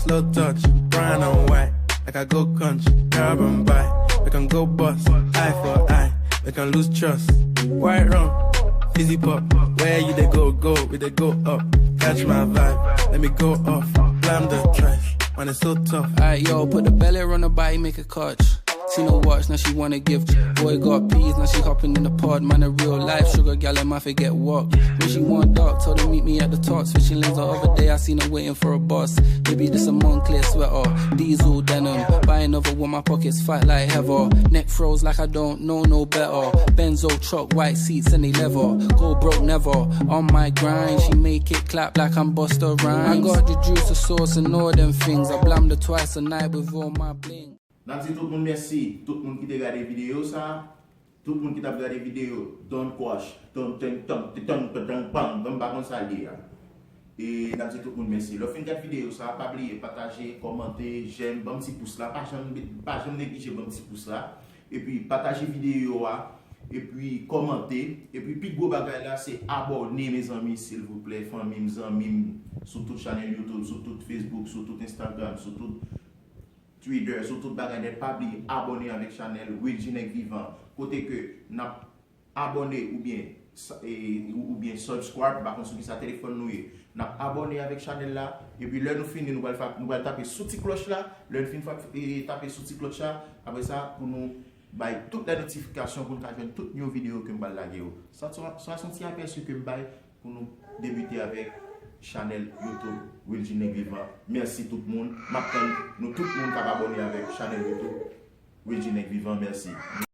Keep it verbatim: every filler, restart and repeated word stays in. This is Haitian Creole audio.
Slow touch, brown and white, like I go country, grab and buy. We can go bust, eye for eye, we can lose trust. White rum, fizzy pop, where you dey go, go, we dey go up. Catch my vibe, let me go off, blam the trash, man, it's so tough. Alright, yo, put the belly on the body, make a clutch. See no watch, now she wanna give. Boy got peas, now she hopping in the pod. Man, a real life sugar gal, and my forget walk. When she want dark, told her meet me at the top. Switching lanes the other day, I seen her waiting for a bus. Baby, this a Moncler sweater. Diesel denim. Buy another one, my pockets fat like heather. Neck froze like I don't know no better. Benzo truck, white seats, and they leather. Go broke never. On my grind, she make it clap like I'm Busta Rhymes. I got the juice, the sauce, and all them things. I blam the twice a night with all my bling. N ap di tout moun mèsi, tout moun ki te gade videyo sa, tout moun ki t ap gade videyo, don't quash, don't tang tang tang tang tang tang pang, m pa konn sa l ye a. E n ap di tout moun mèsi. Lè w fin gade videyo sa, pa bliye pataje, kòmante, jèm, ban m ti pous la, pa janm, pa janm neglije ban m ti pous la. Epi pataje videyo a, epi kòmante, epi pi gwo bagay la se abòne, mezanmi, silvouplè, fanmi m, zanmi m, sou tout chanèl YouTube, sou tout Facebook, sou tout Instagram, sou tout Twitter, sou tout bagay nèt, pa bliye abòne avèk chanèl Wilgy Nèg Vivan, kote ke n ap abòne oubyen sa- e, ou- oubyen subscribe, m pa konn sou kisa telefòn nou ye. N ap abòne avèk chanèl la, epi lè nou fini, nou pral fa- nou pral tape sou ti klòch la, lè nou fin fa- e, tape sou ti klòch la, apre sa, pou nou bay tout lè notifikasyon pou nou ka jwenn tout yon videyo ke m pral lage yo. Sa se yon- sa se yon ti apèsi ke m bay pou nou debite avèk chanèl YouTube Wilgy Nèg Vivan. Mèsi tout moun. M ap tann nou tout moun k ap abòne avèk chanèl YouTube Wilgy Nèg Vivan. Mèsi.